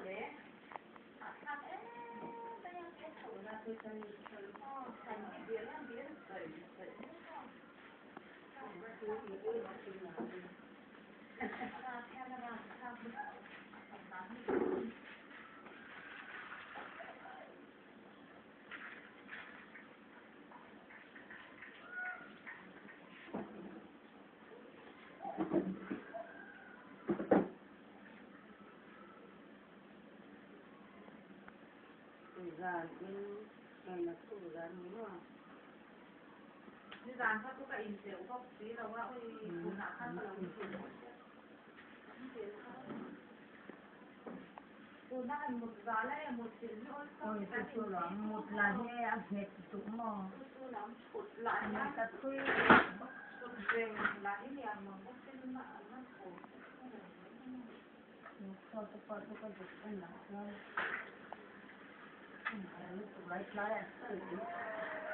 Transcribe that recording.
Oi chu chu lam mut la hi a nghet duh maw ka thui bawk. Saw te pawh chu ka zuk en ah chuan a lutuk lai tlai ah sawi.